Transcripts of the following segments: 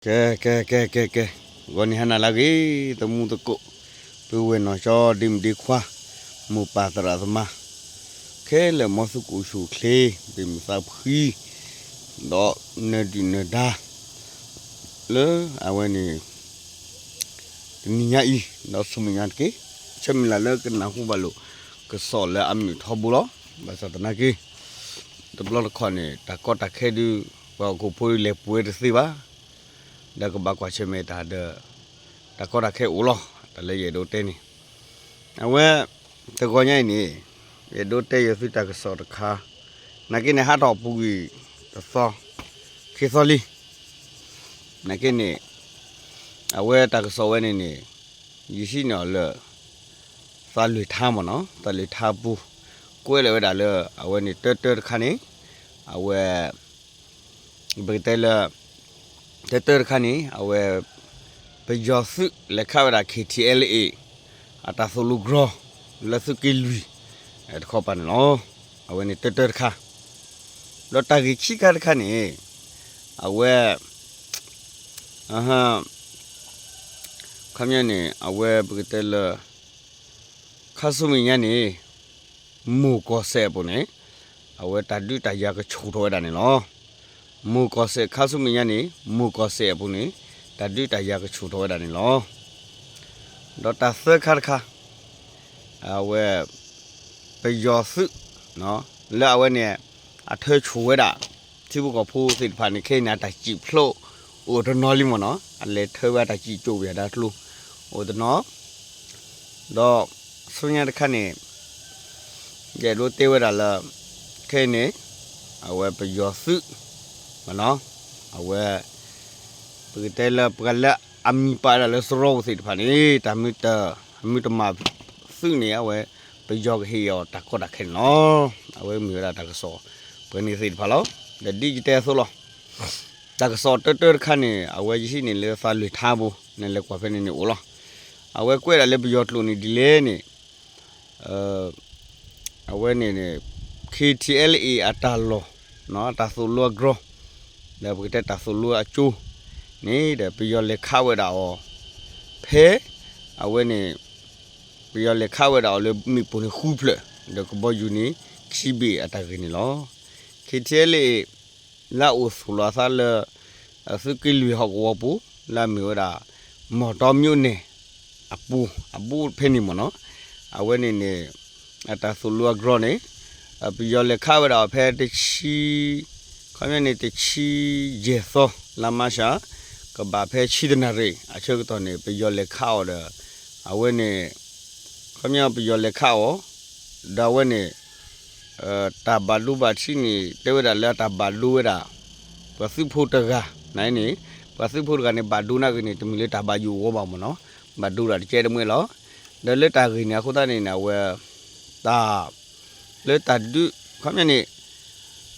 ကဲ ကဲ ကဲ ကဲ ကဲ, ဂီၤနံၤဟါနၤလၢအဂ့ၤ သမူသကိး, ပုၢ်ဝဲၢ်နီၢ်ကၠီ ဒ့မုၣ်ဒ့ခွါ, မိၢ်ပၢ်သရၣ်သမါ, ခဲလၢာ် မ်သုကအိၣ်ဆူၣ်အိၣ်ချ့ ဘၣ်မုာ်သးဖှံ ဒီးနၢၤဒုၣ်နၢၤဒါ လၢအဝဲန့ၣ် တနံၤညါအံၤ ဒီးဆူမဲာ်ညါတက့ၢ်. ဆၢမုၢ်လၢ်လၢကနၢ်ဟူဘၣ်လိာ် ကစီၣ်လၢအမုာ်ထီဘိလီၤ. ဘၣ်ဆၣ်သနာ်က့ တဘျီတခီၣ်န့ၣ် တၢ်ကီတၢ်ခဲဒုး ပှၤဟီၣ်ခိၣ်ဖိဒုးလဲၤပှဲၤတသ့ဘၣ်. ဒီးကဘၣ်ကွၢ်ဆၢၣ်မဲာ်တၢ်ဒီး တၢ်ကီတၢ်ခဲအိၣ်လီၤ. တၢ်လၢယအဲၣ်ဒိးတဲန့ၣ် အဝဲ တဂီၤညါအံၤန့ၣ် ယအဲၣ်ဒိးတဲယသုတၢ်ကစီၣ်တခါ, နာ်က့န့ၣ် ဟးထီၣ်ပူၤကွံာ်တသီ ခံသီလံ. နာ်က့န့ၣ် အဝဲတၢ်ကစီၣ်ဝဲန့ၣ်န့ၣ် ယဟံးန့ၢ်အီၤလၢ သးလွံၢ်ထါမ့ၢ်နီၤ, သးလွံၢ်ထါပူၤ ကွဲးလီၤဝဲဒၣ်လၢ အဝဲန့ၣ်တၢတၢတခါန့ၣ် အဝဲ ပကတဲလၢ တၢတၢတခါန့ၣ် အဝဲ ပယီၤသုးလဲၤခးဝဲဒၣ် KTLA အတၢ်သိၣ်လိကရီ လၢသုးက့လွံၢ် တခီပၤန့ၣ်လီၤ. အဝဲန့ၣ်တၢတၢတခါ, ဒီးတၢ်ဂ့ၢ်ခံခါတခါန့ၣ် အဝဲ ခီပညီန့ၣ် အဝဲပကတဲလၢ ခါဆူမဲာ်ညါန့ၣ် မိၢ်ကီၢ်စဲၣ်အပူၤန့ၣ် အဝဲတၢ်ဒုးတၢ်ယၤကဆူၣ်ထီၣ်ဝဲဒၣ်န့ၣ်လီၤ. မိၢ်ကီၢ်စဲၣ် ခါဆူမဲာ်ညါန့ၣ် မိၢ်ကီၢ်စဲၣ်အပူၤန့ၣ် တၢ်ဒုးတၢ်ယၤကဆူၣ်ထီၣ်ဝဲဒၣ်န့ၣ်လီၤ. ဒီးတၢ်သၢခါတခါ အဝဲ ပယီၤသုး လၢအဝဲန့ၣ် အထၢဆူၣ်ဝဲဒၣ် ထံဖိကီၢ်ဖိသ့ၣ်တဖၣ်န့ၣ် ခဲအံၤန့ၣ် အတၢ်စံၣ်ဖျိအိၣ်တနီၤလံမ့ၢ်နီၤ, အလဲၤထၢဝဲအတၢ်စံၣ်ကၠိၣ်ဝံၤအတၢ်ကျိ အိၣ်တနီၤ, ဒီးဆူညါတခါန့ၣ် ယအဲၣ်ဒိးတဲဝဲဒၣ်လၢ ခဲအံၤန့ၣ် အဝဲပယီၤသုး မ့ၢ်နီၤ, အဝဲ ပကတဲလၢပှၤလၢအမံၤပာ်ဝဲဒၣ်လၢစရီပူၤသ့ၣ်တဖၣ်န့ၣ် တၢ်မုာ်တၢ် မုာ်တမၤသုးန့ၣ် အဝဲ ပယီၤကဟ့ၣ်အီၤတၢ်ကီတၢ်ခဲန့ၣ်လီၤ. အဝဲမ့ၢ်ဝဲဒၣ်တၢ်ကစီၣ် ပှဲၤန့ၣ်သ့ၣ်တဖၣ်လီၤ. ဒီးဒ်ယတဲအသိးလီၤ. တၢ်ကစီၣ်တၢတၢတခါန့ၣ် အဝဲယဟံးန့ၢ်လၢသးလွံၢ်ထါပူၤ နလဲၤကွၢ်ဖဲန့ၣ်န့ၣ်အိၣ်လီၤ. အဝဲကွဲးဒၣ်လၢပယီၤကျိာ်န့ၣ်ဒ်လဲၣ်န့ၣ် အဝဲန့ၣ်န့ၣ် KTLA အတၢ်လီၢ် အတၢ်သိၣ်လိအကရီ ဒီးပကတဲတၢ်သိၣ်လိအကၠိန့ၣ်ဒီး ပယီၤလဲၤခးဝဲဒၣ်အီၤ ဖဲ အဝဲန့ၣ် ပယီၤလဲၤခးဝဲဒၣ်အီၤလၢမ့ၣ်ပိၢ်န့ၣ်ဃုဖျၢၣ် ဒီးကဘီယူၤန့ၣ် ခံဘ့ၣ်အတၢ်ဂ့ၢ်န့ၣ်လီၤ. KTLA လၢအအိၣ်သူၣ်လီၤအသးလၢ သုးက့လွံၢ်ဟီၣ်ကဝီၤပူၤ လၢအမ့ၢ်ဝဲဒၣ် မီၢ်တီမၠိန့ၣ် အပူၤ အဘူးဖဲန့ၣ်မ့ၢ်နီၤ, အဝဲန့ၣ်န့ၣ် အတၢ်သိၣ်လိအကရီန့ၣ် ပယီၤလဲၤခးဝဲဒၣ်အီၤဖဲတဆံ ခီပညီန့ၣ် တဆံယဲၢ်သီ လါမၢ်ၡး ကဘၣ်ဖဲဆံတနၣ်ရံၣ် အဆၢကတီၢ်န့ၣ် ပယီၤလဲၤခးအီၤဒီး အဝဲန့ၣ် ခီပညီပယီၤလဲၤခးအီၤ ဒီးအဝဲန့ၣ် တၢ်ဘၣ်ဒိဘၣ်ထံးန့ၣ် တဲဝဲဒၣ်လၢအတၢ်ဘၣ်ဒိဝဲဒၣ် ပှၤသုးဖိတဂၤန့ၣ်န့ၣ် ပှၤသုးဖိတဂၤန့ၣ် ဘၣ်ဒိနာ်က့န့ၣ် တမ့ၢ်လၢတၢ်ဘၣ်ယိၣ်အဂီၢ်ဘၣ်မ့ၢ်နီၤ, ဘၣ်ဒိဒၣ်တကဲတမှဲလီၤ. ဒီးလၢတၢ်ဂ့ၢ်န့ၣ်အဃိသတးန့ၣ်န့ၣ် အဝဲ တၢ် လၢတၢ်ဒုး ခီပညီန့ၣ်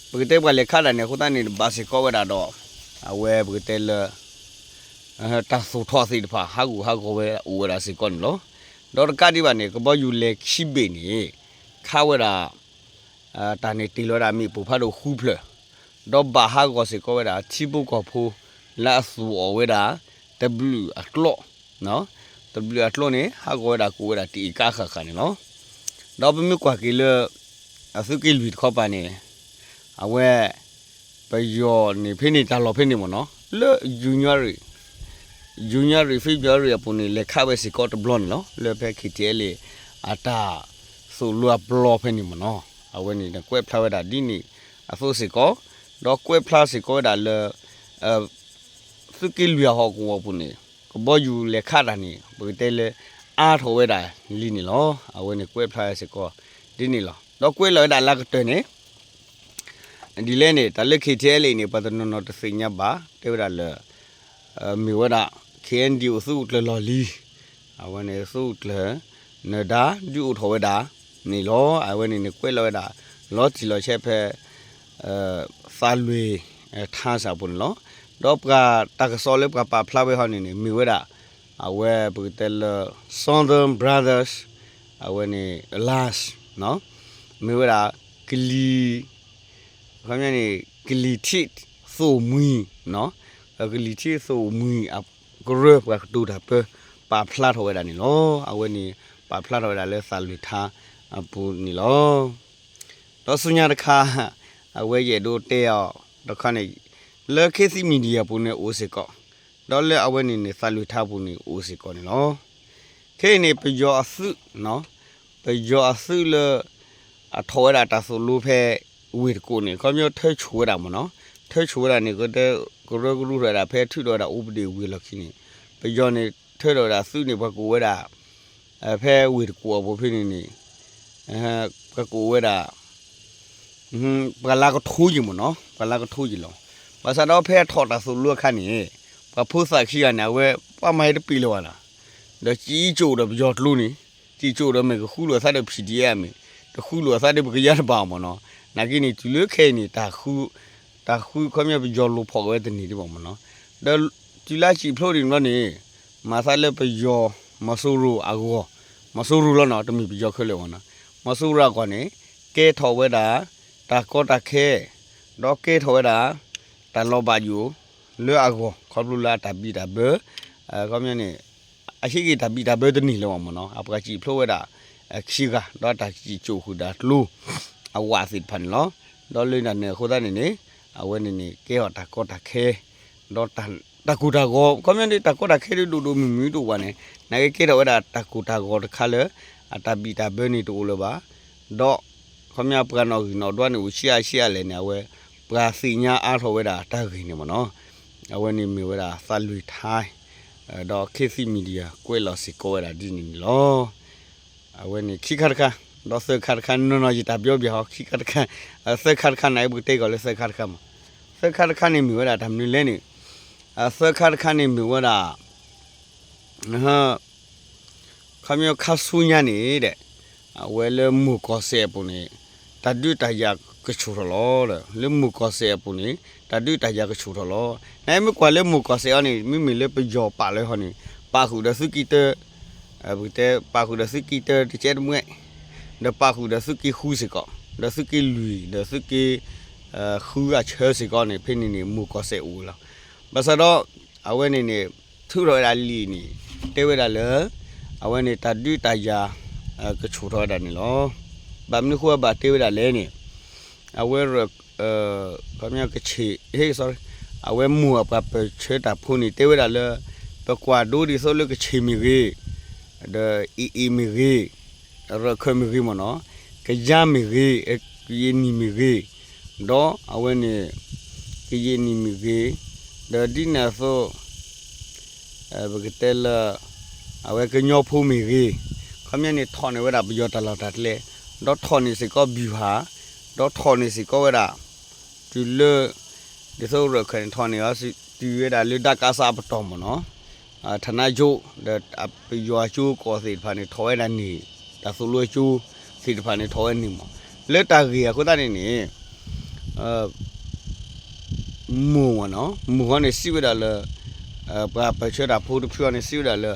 ပကတဲပှၤလဲၤခးဒၣ်န့ၣ် အဃိသတးန့ၣ် ဘၣ်စ့ၢ်ကီးဝဲဒၣ်ဒီး အဝဲပကတဲလၢ တၢ်သိၣ်ထီၣ်သ့ၣ်တဖၣ် ဟးဂူာ်ဟးဂီၤဝဲအိၣ်ဝဲဒၣ်စ့ၢ်ကီးန့ၣ်လီၤ. ဒီးတကးဒံးဘၣ်န့ၣ် ကဘီယူၤလဲၤခံဘ့ၣ်န့ၣ် ခးဝဲဒၣ် တၢ်န့ၣ်တ့ၢ်လီၤဝဲဒၣ်မ့ၣ်ပိၢ်ဖးဒိၣ်ဃုဖျၢၣ်, ဒီးဘၣ်ဟးဂီၤစ့ၢ်ကီးဝဲဒၣ်ထံဖိကီၢ်ဖိ လၢအသူၣ်အီၣ်ဝဲဒၣ် တဘျုးအကျိာ် တဘျုးအကျိာ်န့ၣ် ဟးဂီၤဝဲဒၣ်ကအိၣ်ဝဲဒၣ်တအ့ၣ်ကါဃၣ်ဃၣ်န့ၣ်လီၤ. ဒီးပမ့ၢ်ကွၢ်က့ၤလၢ အသုးက့လွံၢ်တခီပၤန့ၣ် အဝဲ ပယီၤန့ၣ်ဖဲန့ၣ်တၢ်လီၢ်ဖဲန့ၣ်မ့ၢ်နီၤ လၢ January January February အပူၤန့ၣ် လဲၤခးဝဲစ့ၢ်ကီးတဘျီန့ၣ်လီၤ. လၢဖဲ KTLA အတၢ်သိၣ်လိအပျီဖဲန့ၣ်မ့ၢ်နီၤ အဝဲန့ၣ်ကွဲးဖျါဝဲဒၣ်ဒ်န့ၣ်အသိးစ့ၢ်ကီး ဒီးကွဲးဖျါစ့ၢ်ကီးဝဲဒၣ်လၢ သုးက့လွံၢ်အဟီၣ်ကဝီၤပူၤန့ၣ် ကဘီယူၤလဲၤခးတၢ်န့ၣ် ပကတဲလၢ အါထီၣ်ဝဲဒၣ်လံန့ၣ်လီၤ. အဝဲန့ၣ်ကွဲးဖျါစ့ၢ်ကီးဒ်န့ၣ်လီၤ. ဒီးကွဲးလီၤဝဲဒၣ်လၢကတၢၢ်န့ၣ် ဒ်လဲၣ်န့ၣ် တၢ်လၢ KTLA န့ၣ် ပှၤတနီၤနီၤတသ့ၣ်ညါဘၣ် တဲဝဲဒၣ်လၢ မ့ၢ်ဝဲဒၣ် KNDO သုးခိၣ်ကျၢၢ်လီၢ်လံၤ အဝဲန့ၣ်သုးခိၣ်ကျၢၢ် နၢၤဒါ ဒုးအိၣ်ထီၣ်ဝဲဒၣ်န့ၣ်လီၤ. အဝဲန့ၣ်န့ၣ်ကွဲးလီၤဝဲဒၣ် လီၤတံၢ်လီၤဆဲးဖဲ သးလွံၢ် ထါစၢ်အပူၤန့ၣ်လီၤ. ဒီးပှၤတၢ်ကစီၣ်လၢပှၤပာ်ဖျါဝဲဟီန့ၣ်န့ၣ် မ့ၢ်ဝဲဒၣ် အဝဲပကတဲလၢ Southern Brothers အဝဲန့ၣ် Alliance မ့ၢ်ဝဲဒၣ် ကလံၤ ခီပညီန့ၣ် ကလံၤထံး သိၣ်မှံၤနီၤ အကလံၤထံးအသိးမှံၤအကရၢ ပှၤကတိၤတၢ်ပၢ ပာ်ဖျါထီၣ်ဝဲဒၣ်န့ၣ်လီၤ. အဝဲန့ၣ် ပာ်ဖျါထီၣ်ဝဲဒၣ်လၢသးလွံၢ်ထါအပူၤန့ၣ်လီၤ. ဒီးဆူညါတခါ အဝဲယအဲၣ်ဒိးတဲအီၤတခါန့ၣ် လၢ ခေတ်သစ် Media ပူၤန့ၣ်အိၣ်စ့ၢ်ကီး, ဒီးလၢအဝဲန့ၣ်န့ၣ် သးလွံၢ်ထါပူၤန့ၣ်အိၣ်စ့ၢ်ကီးန့ၣ်လီၤ. ခဲအံၤန့ၣ် ပယီၤအသုး, ပယီၤအသုးလၢ အထီၣ်ဝဲဒၣ်တၢ်သိၣ်လိဖဲ ဝ့ၢ်တကူၣ်န့ၣ် ခီပညီထၢဆိၣ်ဝဲဒၣ်မ့ၢ်နီၤ, ထၢဆိၣ်ဝဲဒၣ်န့ၣ် ကတဲ ကရၢကရိထီၣ်ဝဲဒၣ်ဖဲထုးထီၣ်ဝဲဒၣ်အိၣ်ပဒ့ၣ်ဝံၤအလီၢ်ခံန့ၣ် ပယီၤန့ၣ် ထၢထီၣ်ဝဲဒၣ်သုးန့ၣ် ပှၤကအိၣ်ဝဲဒၣ် ဖဲဝ့ၢ်တကူၣ်အပူၤဖဲန့ၣ်န့ၣ် ပှၤကအိၣ်ဝဲဒၣ် ပှၤလၢကထိယံၤမ့ၢ်နီၤ, ပှၤလၢကထိယံၤလီၤ. ဘၣ်ဆၣ်ဒီးဖဲအထီၣ်တၢ်သိၣ်လိအခါန့ၣ် ပှၤဖိသၣ်ခံဂၤန့ၣ် အဝဲပှၤမၤဟဲတပ့ၤလၢၤဘၣ်နီၤ, ဒီးစံၣ်ကၠိၣ်ဒီးပယီၤကျိန့ၣ် စံၣ်ကၠိၣ်ဒီးမ့ၢ်ကဃုလိာ်အသးဒီး PDF မ့ၢ် တဃုလိာ်အသးဒီးပကယါတဘၣ်အီၤမ့ၢ်နီၤ. နာ်က့န့ၣ် တုၤလၢခဲအံၤန့ၣ် တၢ်ဃု တၢ်ဃုခီပညီ ပယီၤလိၤဖီၣ်က့ၤဝဲတန့ၢ်ဒံးဘၣ်မ့ၢ်နီၤ. ဒီးတုၤလၢစံၣ်ဖျိဒံးဘျီန့ၣ် မၤသးလၢပယီၤ မီၤစိရိၤအဂီၢ်, မီၤစိရိၤလီၤနီၤ, တမ့ၢ်ပယီၤခဲလၢာ်မ့ၢ်နီၤ, မီၤစိရိၤအဂီၢ်န့ၣ် ကဲထီၣ်ဝဲဒၣ် တၢ်ကီတၢ်ခဲ ဒီးကဲထီၣ်ဝဲဒၣ် တၢ်လီၤဘၣ်ယိၣ်လၢအဂီၢ် ခီဖျိလၢအတၢ်ဘံၣ်တၢ်ဘၢ ခီပညီန့ၣ် အဟံးက့ၤတၢ်ဘံၣ်တၢ်ဘၢတန့ၢ်လၢၤဘၣ်မ့ၢ်နီၤ, အပှၤစံၣ်ဖျိဝဲဒၣ် ခံဂၤ ဒီးတၢ်စံၣ်ကၠိၣ်ဃုာ်ဒီးကျိ အဝးသ့ၣ်တဖၣ်န့ၣ်လီၤ. ဒီးလၢတၢ်န့ၣ်အဃိသတးန့ၣ်န့ၣ် အဝဲန့ၣ်န့ၣ် ကဲထီၣ်တၢ်ကီတၢ်ခဲ ဒီးတၢ်ကိၢ်တၢ်ဂီၤ ခီပညီန့ၣ် တၢ်ကီတၢ်ခဲဒ်ဒိၣ်ဒိၣ်မုၢ်မုၢ်တအိၣ်ဘၣ်န့ၣ် နာ်က့ကဲထီၣ်ဝဲဒၣ်တၢ်ကိၢ်တၢ်ဂီၤတခါလၢ အတၢ်ဘံၣ်တၢ်ဘၢန့ၣ်တအိၣ်လၢၤဘၣ်. ဒီး ခီပညီပှၤနီၣ်ဂံၢ်နီၣ်ဒွးန့ၣ် အိၣ်ဆံးအါဆံးအါလဲၣ်န့ၣ် အဝဲ ပှၤသ့ၣ်ညါအါထီၣ်ဝဲဒၣ်တၢ်ဂ့ၢ်န့ၣ်မ့ၢ်နီၤ, အဝဲန့ၣ်မ့ၢ်ဝဲဒၣ်သးလွံၢ်ထါ ဒီး ခေတ်သစ် Media ကွဲးလီၤစ့ၢ်ကီးဝဲဒၣ်ဒ်န့ၣ်န့ၣ်လီၤ. အဝဲန့ၣ်ခံခါတခါ, ဒီးသၢခါတခါ နီၢ်နီၢ်ယတၢ်ပျီဘၣ်ဟီ ခံခါတခါ, သၢခါတခါန့ၣ် ပကတဲကီးလၢသၢခါတခါမး, သၢခါတခါန့ၣ်မ့ၢ်ဝဲဒၣ်တၢ်မနုၤလဲၣ်န့ၣ်, သၢခါတခါန့ၣ်မ့ၢ်ဝဲဒၣ် ခီပညီခါဆူညါန့ၣ်ဒီး အဝဲလၢမိၢ်ကီၢ်စဲၣ်အပူၤန့ၣ် တၢ်ဒုးတၢ်ယၤကဆူၣ်ထီၣ်လီၤဒီး လၢမိၢ်ကီၢ်စဲၣ်အပူၤန့ၣ် တၢ်ဒုးတၢ်ယၤကဆူၣ်ထီၣ်လီၤ. နမ့ၢ်ကွၢ်လၢမိၢ်ကီၢ်စဲၣ်အံၤန့ၣ် မ့မ့ၢ်လၢပယီၤပာ်လၢဟီန့ၣ် ပာ်ဃုာ်ဒီးသုးက့တၢ ပကတဲပာ်ဃုာ်ဒီးသုးက့တၢတကဲတမှဲ ဒီးပာ်ဃုာ်ဒီးသုးက့ဃုစ့ၢ်ကီး ဒီးသုးက့လွံၢ် ဒီးသုးက့ ဃုအဆၢစ့ၢ်ကီးန့ၣ် ဖဲန့ၣ်န့ၣ် မိၢ်ကီၢ်စဲၣ်အိၣ်လီၤ. ဘၣ်ဆၣ်ဒီး အဝဲန့ၣ်န့ၣ် ထုးထီၣ်ဝဲဒၣ်လံာ်န့ၣ် တဲဝဲဒၣ်လၢ အဝဲန့ၣ်တၢ်ဒုးတၢ်ယၤ ကဆူၣ်ထီၣ်ဝဲဒၣ်န့ၣ်လီၤ. ဘၣ်မနုၤဃိဘၣ်တဲဝဲဒၣ်လဲၣ်န့ၣ် အဝဲ ခီပညီကချ့ၣ် ဟ့ၣ် sorry အဝဲမိၢ်အပှၤပၢၢ်ဆၢတၢ်ဖိန့ၣ် တဲဝဲဒၣ်လၢ ပကွၢ်ဒိဒ်သိးလၢကချ့ၣ်မ့ၢ်ဂ့ၤ, ဒီး AA မ့ၢ်ဂ့ၤ, ရၢၢ်ခၢၣ်မ့ၢ်ဂ့ၤမ့ၢ်နီၤ, ကယါမ့ၢ်ဂ့ၤ, ကယဲၢ်နံၣ်မ့ၢ်ဂ့ၤ, ဒီးအဝဲန့ၣ် ကယဲၢ်နံၣ်မ့ၢ်ဂ့ၤ, ဒီးဒ်န့ၣ်အသိး ပကတဲလၢ အဝဲကညီဖိမ့ၢ်ဂ့ၤ, ခီပညီန့ၣ် ထီၣ်န့ၢ်ဝဲဒၣ်ပယီၤတၢ်လီၢ်တၢ်ကျဲ, ဒီးထီၣ်န့ၢ်စ့ၢ်ကီး ဗျူဟာ, ဒီးထီၣ်န့ၢ်စ့ၢ်ကီးဝဲဒၣ် တုၤလၢ ဒ်သိးရၢၢ်ခၢၣ်န့ၣ် ထီၣ်န့ၢ်အီၤ တုၤဝဲဒၣ်လၢ ဒကစ အပတီၢ်မ့ၢ်နီၤ, ဌာနချုပ် ဒီးပယီၤအကၠိကီၢ်သ့ၣ်တဖၣ်န့ၣ် ထီၣ်ဝဲဒၣ်န့ၣ်, တၢ်သိၣ်လိအကၠိသ့ၣ်တဖၣ်န့ၣ် ထီၣ်ဝဲန့ၣ်မ့ၢ်, လၢတၢ်ဂ့ၢ်အဃိသတးန့ၣ်န့ၣ် မိၢ်မ့ၢ်နီၤ, မိၢ်ဟီန့ၣ်စံးဝဲဒၣ်လၢ ပှၤပၢၢ်ဆၢတၢ်ဖိတဖုအံၤန့ၣ် စံးဝဲဒၣ်လၢ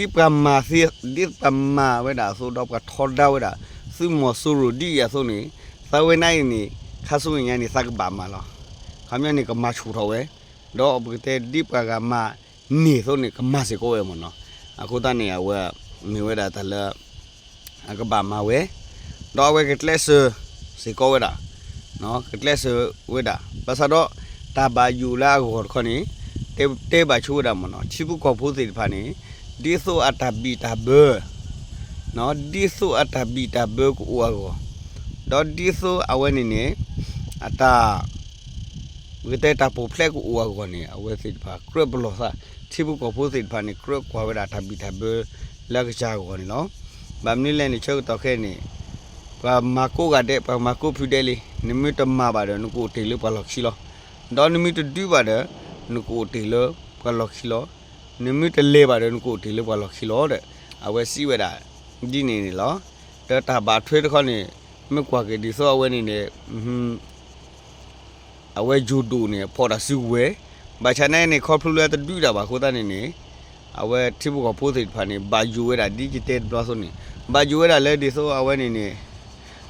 ဒ်ပှၤမၤသ့, ဒ်ပှၤမၤဝဲဒၣ်အသိး ဒီးပှၤထီဒါဝဲဒၣ် သုးမီၤစိရိၤဒ်အံၤအသိးန့ၣ် သးဝဲနၤအံၤန့ၣ် ခါဆူညါန့ၣ် သးကဘၣ်မၤလီၤ. ခီပညီန့ၣ် ကမၤဆူၣ်ထီၣ်ဝဲ, ဒီးပကတဲဒ်ပှၤဂၤမၤန့ၢ်အသိးန့ၣ် ကမၤစ့ၢ်ကီးဝဲမ့ၢ်နီၤ. အဃိသတးန့ၣ် အဝဲ မ့ၢ်ဝဲဒၣ်တၢ်လၢ အကဘၣ်မၤဝဲ, ဒီးအဝဲကကျဲးစၢးစ့ၢ်ကီးဝဲဒၣ်, ကကျဲးစၢးဝဲဒၣ်. ဘၣ်ဆၣ်ဒီး တၢ်ဘၣ်ယိၣ်လၢအဂီၢ်တခီန့ၣ် တဲဘၣ်ဆိဝဲဒၣ်မ့ၢ်နီၤ, ထံဖိကီၢ်ဖိသ့ၣ်တဖၣ်န့ၣ် ဒ်သိးအတၢ်ဘံၣ်တၢ်ဘၢ ဒ်သိးအတၢ်ဘံၣ်တၢ်ဘၢကအိၣ်အဂီၢ်, ဒီးဒ်သိးအဝဲန့ၣ်န့ၣ် အတၢ် ပကတဲတၢ်ပူၤဖျဲးကအိၣ်အဂီၢ်န့ၣ် အဝဲသ့ၣ်တဖၣ်ကြၢးပလီၢ်သး, ထံဖိကီၢ်ဖိသ့ၣ်တဖၣ်န့ၣ် ကြၢးကွၢ်ဝဲဒၣ်တၢ်ဘံၣ်တၢ်ဘၢ လၢအကစၢ်အဂီၢ်န့ၣ်လီၤ. ဘၣ်မနုၤလဲၣ်န့ၣ် ဆၢကတီၢ်ခဲအံၤန့ၣ် ပှၤမၤကိးဂၤဒဲး ပှၤမၤကိးဖုဒဲးလံ, နမ့ၢ်တမၤဘၣ်ဒီး နကအိၣ်တ့ၢ်လၢပှၤလီၢ်ခံလီၤ. ဒီးနမ့ၢ်တဒုးဘၣ်ဒီး နကအိၣ်တ့ၢ်လၢပှၤလီၢ်ခံလီၤ. နမ့ၢ်တလဲၤဘၣ်ဒီး နကအိၣ်တ့ၢ်လၢပှၤလီၢ်ခံလီၤဒီး အဝဲစံးဝဲဒၣ် ဒ်န့ၣ်န့ၣ်လီၤ. ဒီးတၢ်ဘၣ်ထွဲတခီန့ၣ် မ့ၢ်ကွၢ်က့ၤဒ်သိးအဝဲန့ၣ်န့ၣ် အဝဲယိၤဒိၣ်န့ၣ် ဖီၣ်တၢ်စုကဝဲၤ, ဘၣ်ဆၣ်နာ်န့ၣ် ခီဖျိလၢတဒုးတၢ်ဘၣ်အဃိသတးန့ၣ်န့ၣ် အဝဲထံဖိကီၢ်ဖိသ့ၣ်တဖၣ်န့ၣ် ဘၣ်ယိၤဝဲဒၣ်ဒ်ယတဲတဘျီအသိးန့ၣ် ဘၣ်ယိၤဝဲဒၣ်လၢဒ်သိးအဝဲန့ၣ်န့ၣ်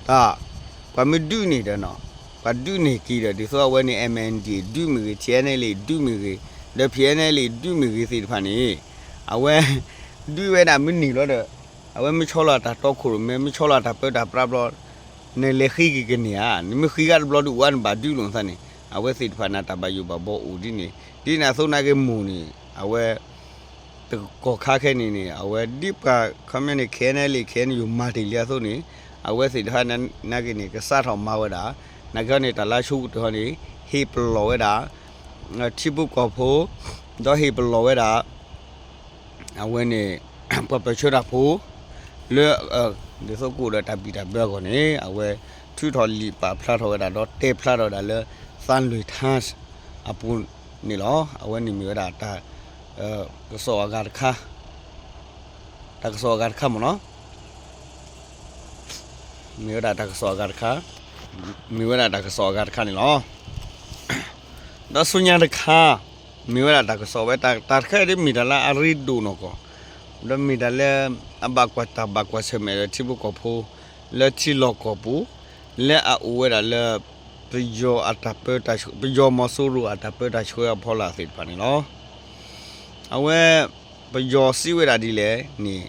တၢ် ပှၤမ့ၢ်ဒုးန့ၢ်ဒီးနီၤ ပှၤဒုးန့ၢ်က့ၤဒီး ဒ်သိးအဝဲန့ၣ် MNDAA ဒုးမ့ၢ်ဂ့ၤ TNLA ဒုးမ့ၢ်ဂ့ၤ ဒီး ဖံအဲၣ်နဲၣ်လံ ဒုးမ့ၢ်ဂ့ၤသ့ၣ်တဖၣ်န့ၣ် အဝဲ ဒုးဝဲဒၣ်မ့ၢ်န့ၢ်လီၤဒီး အဝဲမ့ၢ်ဆီလီၤအတၢ်တီခိၣ်ရိၣ်မဲ မ့ၢ်ဆီလီၤအတၢ်ပၢတၢ်ပြးဘျီ နလဲၤဃ့က့ၤကန့ၢ်ဧါ, နမ့ၢ်ဃ့က့ၤတဘျီဒုး အိၣ်အါနဘၣ်ဒုးလိာ်နသးန့ၣ် အဝဲသ့ၣ်တဖၣ်န့ၣ် တၢ်ဘၣ်ယိၣ်ဘၣ်ဘီအိၣ်ဒ်န့ၣ် ဒ်န့ၣ်အသိးနာ်က့မိၢ်န့ၣ် အဝဲ တကီၢ်ခါခဲန့ၣ်န့ၣ် အဝဲဒ်ပှၤခီပညီန့ၣ် ခဲအံၤန့ၣ်လံ ခဲအံၤန့ၣ် ယိၤမၤတ့ၢ်လံအသိးန့ၣ် အဝဲသ့ၣ်တဖၣ်နာ်က့န့ၣ် ကစးထီၣ်မၤဝဲဒၣ် နာ်က့န့ၣ် တၢ်လါဆိကတၢၢ်ဟီန့ၣ် ဟ့ၣ်ပလီၢ်ဝဲဒၣ် ထံဖိကီၢ်ဖိ ဒီးဟ့ၣ်ပလီၢ်ဝဲဒၣ် အဝဲန့ၣ် ပှၤပၢၢ်ဆၢတၢ်ဖိ လၢ ဒ်သိးကအိၣ်ဒီးတၢ်ဘံၣ်တၢ်ဘၢအဂီၢ်န့ၣ် အဝဲထုးထီၣ်လံာ်ပာ်ဖျါထီၣ်ဝဲဒၣ်ဒီးတဲဖျါထီၣ်ဝဲဒၣ်လၢ သးလွံၢ်ထါ အပူၤန့ၣ်လီၤ. အဝဲန့ၣ်မ့ၢ်ဝဲဒၣ်တၢ် ကစီၣ်အဂၤတခါ တၢ်ကစီၣ်အဂၤတခါမ့ၢ်နီၤ မ့ၢ်ဝဲဒၣ်တၢ်ကစီၣ်အဂၤတခါ မ့ၢ်ဝဲဒၣ်တၢ်ကစီၣ်အဂၤတခါန့ၣ်လီၤ. ဒီးဆူညါတခါ မ့ၢ်ဝဲဒၣ်တၢ်ကစီၣ်ဝဲ တၢ်တခါအံၤဒ်မ့ၢ်တၢ်လၢအရ့ဒိၣ်နီၢ်ကီၢ် ဒီးမ့ၢ်တၢ်လၢ အဘၣ်ကွၢ်တၢ်ဘၣ်ကွၢ်ဆၢၣ်မဲာ်ဒီးထံဖိကီၢ်ဖိ လၢထံလီၢ်ကီၢ်ပူၤ လၢအအိၣ်ဝဲဒၣ်လၢ ပယီၤအတၢ်ပၢတၢ်ဆှၢ ပယီၤမီၤစိရိၤအတၢ်ပၢတၢ်ဆှၢအဖီလာ်သ့ၣ်တဖၣ်န့ၣ်လီၤ. အဝဲ ပယီၤစံးဝဲဒၣ်ဒ်လဲၣ်န့ၣ်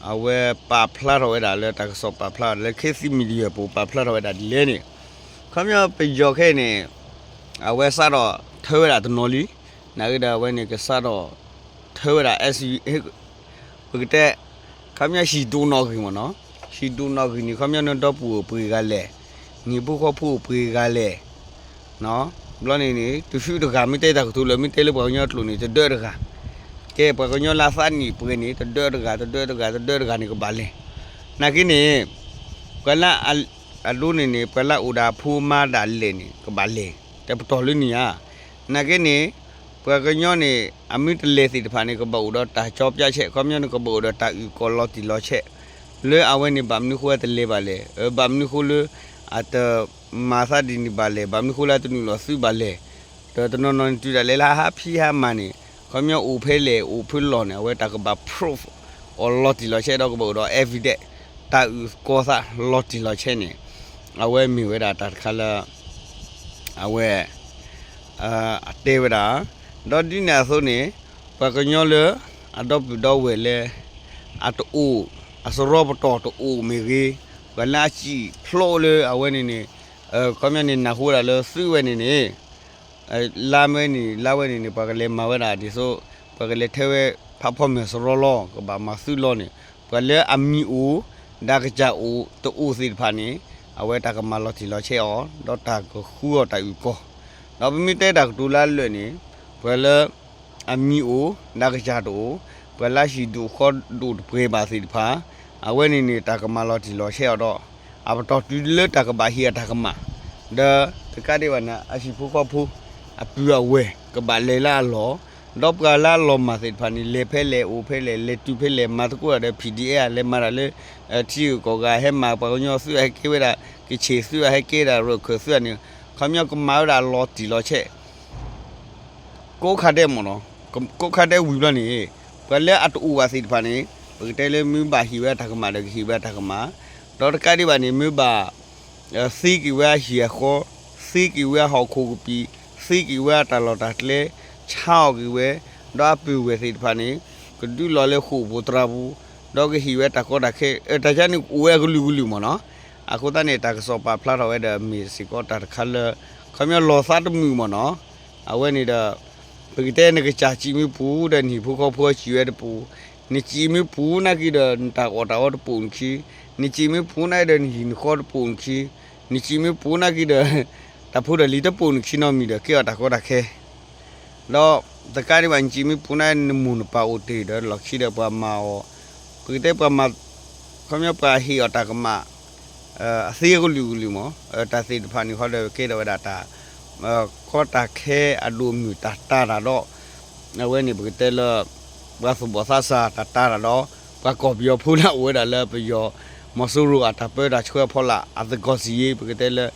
အဝဲပာ်ဖျါထီၣ်ဝဲဒၣ်လၢတၢ်ကစီၣ်ပာ်ဖျါလၢ ခေတ်သစ်မီဒီယာ ပူၤပာ်ဖျါထီၣ်ဝဲဒၣ်ဒ်လဲၣ်န့ၣ် ခီပညီပယီၤခဲအံၤန့ၣ် အဝဲစးထီၣ်ထၢဝဲဒၣ်တနီၤလံ နာ်က့ဒီးအဝဲန့ၣ်ကစးထီၣ်ထၢဝဲဒၣ် ပကတဲ ခီပညီဟံၣ်ဒိၣ်နီၣ်ဂံၢ်မ့ၢ်နီၤ ဟံၣ်ဒိၣ်နီၣ်ဂံၢ်န့ၣ် ခီပညီနဒီပုၢ်အိၣ်ပှဲၤဂၤလဲၣ် နဟံၣ်ဖိဃီဖိအိၣ်ပှဲၤဂၤလဲၣ် ဘျီန့ၣ်န့ၣ် တဆူတဂၤ မ့ၢ်တဲတၢ်ကတိၤလၢ မ့ၢ်တဲလၢပှၤကညီကျိာ်န့ၣ် တဒၢတဂၤ, ကဲပှၤကညီလၢအသးနံၣ်ပှဲၤန့ၣ် တဒၢတဂၤ တဒၢတဂၤ တဒၢတဂၤန့ၣ်ကဘၣ်လဲၤ, နာ်က့န့ၣ် ပှၤလၢ အဒိန့ၣ်န့ၣ် ပှၤလၢအအိၣ်ဒီးအဖိအမါဒၣ်လဲာ်န့ၣ် ကဘၣ်လဲၤ တပတီၢ်လၢန့ၣ်ဧါ, နာ်က့န့ၣ် ပှၤကညီန့ၣ် အမ့ၢ်တလဲၤသ့ၣ်တဖၣ်န့ၣ် ကဘၣ်အိၣ်ဒီးတၢ်ကၠီပၠးဆဲး ခီပညီန့ၣ် ကဘၣ်အိၣ်ဒီးတၢ်အုၣ်ကီၤလီၤတံၢ်လီၤဆဲး လၢအဝဲန့ၣ် ဘၣ်မနုၤဃိတလဲၤဘၣ်လဲၣ် ဘၣ်မနုၤဃိလၢ အတမၤသးဒ်န့ၣ်ဘၣ်လဲၣ် ဘၣ်မနုၤဃိလၢအတနုာ်လီၤသုးဘၣ်လဲၣ်, ဒီးတနီၤနီၤန့ၣ် တုၤဒၣ်လဲာ်လၢဟးဖံးဟးမၤန့ၣ် ခီပညီအိၣ်ဖဲလဲၣ် အိၣ်ဖဲလီၢ်န့ၣ် အဝဲတၢ်ကဘၣ် proof အီၤလီၤတံၢ်လီၤဆဲး ဒီးကဘၣ်အိၣ်ဒီး evidence တၢ်အုၣ်ကီၤသးလီၤတံၢ်လီၤဆဲးန့ၣ် အဝဲမ့ၢ်ဝဲဒၣ်တၢ်တခါလၢ အဝဲ အတဲဝဲဒၣ်, ဒီးဒ်န့ၣ်အသိးန့ၣ် ပှၤကညီလၢ အဒီပုၢ်ဒီဝဲၢ်လၢ အတအိၣ် အစရီပတီၢ်တအိၣ်မ့ၢ်ဂ့ၤ, ပှၤလၢအစံၣ်ဖျိလၢအဝဲန့ၣ်န့ၣ် ခီပညီန့ၣ် နၢ်ဟူဝဲဒၣ်လၢသုးဝဲန့ၣ်န့ၣ် လါဝဲန့ၣ် လါဝဲန့ၣ်န့ၣ် ပှၤကလဲၤမၤဝဲဒၣ်ဒ်သိး ပှၤကလဲၤထဲဝဲဖးဖီမ့ၢ်စရီလီၤ ကဘၣ်မၤသုးလီၤန့ၣ် ပှၤလၢအမံၤအိၣ် ဒီးကစၢ်အိၣ်တအိၣ်သ့ၣ်တဖၣ်န့ၣ် အဝဲတၢ်ကမၤလီၤတံၢ်လီၤဆဲးအီၤ ဒီးတၢ်ကဃုအီၤတၢ်အုၣ်ကီၤ, ဒီးပမ့ၢ်တဲတၢ်ကတိၤလၢအလၢာ်န့ၣ် ပှၤလၢ အမံၤအိၣ် ဒီးကစၢ်တအိၣ်, ပှၤလၢဟံၣ်ဒိၣ်ဃီဒိၣ်တပှဲၤဘၣ်သ့ၣ်တဖၣ်, အဝဲန့ၣ်န့ၣ် တၢ်ကမၤလီၤတံၢ်လီၤဆဲးအီၤဒီး အပတီၢ်တုၤလၢတၢ်ကဘၣ်ဟ့ၣ်အတၢ်ကမၣ်, ဒီးတကးဒံးဘၣ်န့ၣ် အဟံၣ်ဖိဃီဖိ အပုၢ်အဝဲၢ် ကဘၣ်လဲၤလၢအလီၢ်, ဒီးပှၤလၢအလီၤမၢ်သ့ၣ်တဖၣ်န့ၣ် လဲၤဖဲလဲၣ် အိၣ်ဖဲလဲၣ် လဲၤတုၤဖဲလဲၣ် မၤသကိးတၢ်ဒီး PDF လဲၤမၤတၢ်လၢ ထံဂုၤကီၢ်ဂၤ ဟဲမၤပှၤကညီသုး ဟဲကဲဝဲဒၣ် ကဆ့ၣ်သုး ဟဲကဲဒၣ်ရၢၢ်ခၢၣ်သုးန့ၣ် ခီပညီကမၤဝဲဒၣ်လီၤတံၢ်လီၤဆဲး ကိးခါဒဲးမ့ၢ်နီၤ, ကိးခါဒဲးဝံၤဘျီန့ၣ် ပှၤလၢအတအိၣ်ဘၣ်သ့ၣ်တဖၣ်န့ၣ် ပကတဲလၢမ့ၢ်ဘၣ်ဟ့ၣ်ဝဲအတၢ်ကမၣ်ဒီးကဟ့ၣ်ဝဲအတၢ်ကမၣ်, ဒီးတကးဒံးဘၣ်န့ၣ် မ့ၢ်ဘၣ် သ့က့ၤဝဲအဟံၣ်အဃီ, သ့က့ၤဝဲအဟီၣ်ခိၣ်ကပံာ်, သ့က့ၤဝဲအတၢ်လီၢ်တၢ်ကျဲ, ဆါအီၣ်က့ၤဝဲ, ဒီးအပုၢ်ဝဲၢ်သ့ၣ်တဖၣ်န့ၣ် ကဒုးလီၤလၢဃိာ်ပူၤသရၣ်ပူၤ, ဒီးကဟ့ၣ်ဝဲတၢ်ကီတၢ်ခဲ, တၢ်ကါန့ၣ်ကအိၣ်ဝဲအကလုာ်ကလုာ်မ့ၢ်နီၤ, အဃိသတးန့ၣ် တၢ်ကစီၣ်ပာ်ဖျါထီၣ်ဝဲဒီးမ့ၢ်စ့ၢ်ကီးတၢ်တခါလၢ ခီပညီလီၤသးတမုာ်မ့ၢ်နီၤ, အဝဲန့ၣ်ဒီး ပကတဲနကစၢ်စံၣ်မ့ၢ်ပူၤဒီးနဟံၣ်ဖိဃီဖိစံၣ်ဝဲတပူၤ, နစံၣ်မ့ၢ်ပူၤနာ်က့ဒီးနတၢ်အီၣ်တၢ်အီတပိာ်နခံ, နစံၣ်မ့ၢ်ပူၤနာ်က့ဒီးနဟံၣ်နဃီတပိာ်နခံ, နစံၣ်မ့ၢ်ပူၤနာ်က့ဒီး တၢ်ဖိတၢ်လံၤတပိာ်နခံနီတမံၤဒီးကဲအီၤတၢ်ကီတၢ်ခဲ ဒီးတကးဒံးဘၣ်နစံၣ်မ့ၢ်ပူၤနာ်က့နမိၢ်နပၢ်အိၣ်တ့ၢ်ဒီးလီၢ်ခံဒီးပှၤမၤအီၤ, ပကတဲပှၤမၤ ခီပညီပှၤဟ့ၣ်အီၤတၢ်ကမၣ် အသ့အကလုာ်ကလုာ်မ့ၢ် တၢ်သ့ၣ်တဖၣ်န့ၣ်ဃီဒီးကဲထီၣ်ဝဲဒၣ်တၢ် ကီတၢ်ခဲအဒိၣ်မုၢ်တၢ်တာ်တၢ်ဒီး အဝဲန့ၣ်ပကတဲလၢ ပှၤသူၣ်ဘီၣ်သးစၢ်တၢ်တာ်တၢ်ဒီး ပှၤကီၢ်ပယီၤဖိလၢအအိၣ်ဝဲဒၣ်လၢပယီၤ မီၤစိရိၤအတၢ်ပၢတၢ်ဆှၢအဖီလာ် အသကိးစံၣ်ယ့ ပကတဲလၢ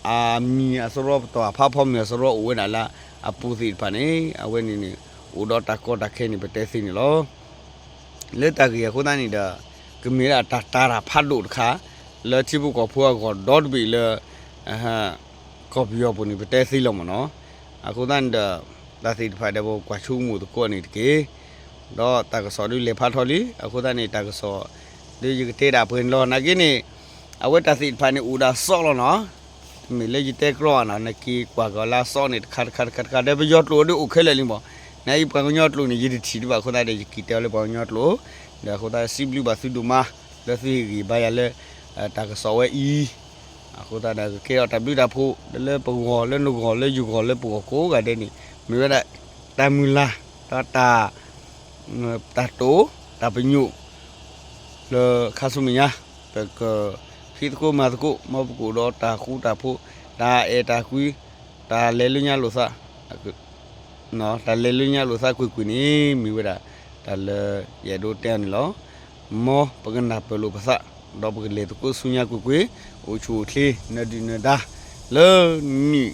အမံၤအစရီပတီၢ်အဖးဖီမ့ၢ်အစရီအိၣ်ဝဲဒၣ်လၢအပူၤသ့ၣ်တဖၣ်န့ၣ် အဝဲန့ၣ်န့ၣ် အိၣ်ဒီးတၢ်ကီတၢ်ခဲန့ၣ် ပတဲသ့န့ၣ်လီၤ. လၢတၢ်ဂ့ၢ်အဃိသတးန့ၣ်ဒီး ကမ့ၢ်ဒၣ်တၢ်တာ်တၢ်ဖးဒိၣ်တခါ လၢထံဖိကီၢ်ဖိအဂီၢ်ဒီတဘ့ၣ်လၢ ကီၢ်ပယီၤပူၤန့ၣ် ပတဲသ့လီၤမ့ၢ်နီၤ. အဃိသတးန့ၣ်ဒီး တၢ်သ့ၣ်တဖၣ်ဒီးပကွၢ်ဆိကမိၣ်သကိးန့ၣ်တက့ၢ်. ဒီးတၢ်ကစီၣ်ဒုးလဲၤဖးထီလံ, အဃိသတးန့ၣ် တၢ်ကစီၣ်ဒုးယကတဲဒၣ်ပှဲၤန့ၣ်လီၤ. နာ်က့န့ၣ် အဝဲတၢ်သ့ၣ်တဖၣ်န့ၣ်အိၣ်ဒီးအစီလီၤနီၤ. တမ့ၢ်လၢယတဲကြီဧါနီၤ, နက့ၤကွၢ်ကီၤလၢအစီန့ၣ် တခါတခါတခါတခါ ဒီးပယီၤကျိာ်ဒုးအိၣ်ခဲလၢာ်လံမး. နာ်က့ပှၤကညီကျိာ်န့ၣ် ယတထံၣ်ဒံးဘၣ်အဃိသတးဒီး ယက့ၤတဲအီၤလၢပှၤကညီကျိာ်, ဒီးအဃိသတးစံးဘျုးဘၣ်သုဒိၣ်မး လၢသုဟ့ၣ်ဂံၢ်ဘါယၤလၢ တၢ်ကစီၣ်ဝဲအံၤ အဃိသတးဒီးကကဲထီၣ်တၢ်ဘျုးတၢ်ဖှိၣ် လၢပဂီၢ်လၢနဂီၢ်လၢယဂီၢ်လၢပဂီၢ်ကိးဂၤဒဲးန့ၣ် မ့ၢ်ဝဲဒၣ် တၢ်မုၢ်လၢ် ဒီးတၢ် တၢ်တိာ် တၢ်ပညိၣ် လၢခါဆူမဲာ်ညါ ပက ဟံးသကိးမၤသကိး မ်ပကအိၣ်ဒီးတၢ်ဃူတၢ်ဖိး တၢ်အဲၣ်တၢ်ကွံ တၢ်လဲၤလၢညါလိာ်သး တၢ်လဲၤလၢညါလိာ်သးကွ့ၢ်ကွ့ၢ်န့ၣ် မ့ၢ်ဝဲဒၣ် တၢ်လၢယအဲၣ်ဒိးတဲအီၤန့ၣ်လီၤ. မ်ပကနၢ်ပၢၢ်လိာ်ပသး ဒီးပကလဲၤသကိးဆူညါကွ့ၢ်ကွ့ၢ် အိၣ်ဆူၣ်အိၣ်ချ့ နဒုၣ်နဒါ လၢနံၣ်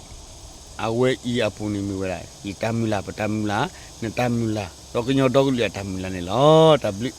အဝဲအံၤအပူၤန့ၣ်မ့ၢ်ဝဲဒၣ် ယတၢ်မုၢ်လၢ် ပတၢ်မုၢ်လၢ် နတၢ်မုၢ်လၢ် ဒီးကညီဒီကလုာ်အတၢ်မုၢ်လၢ်န့ၣ်လီၤ. တၢ်ဘျုး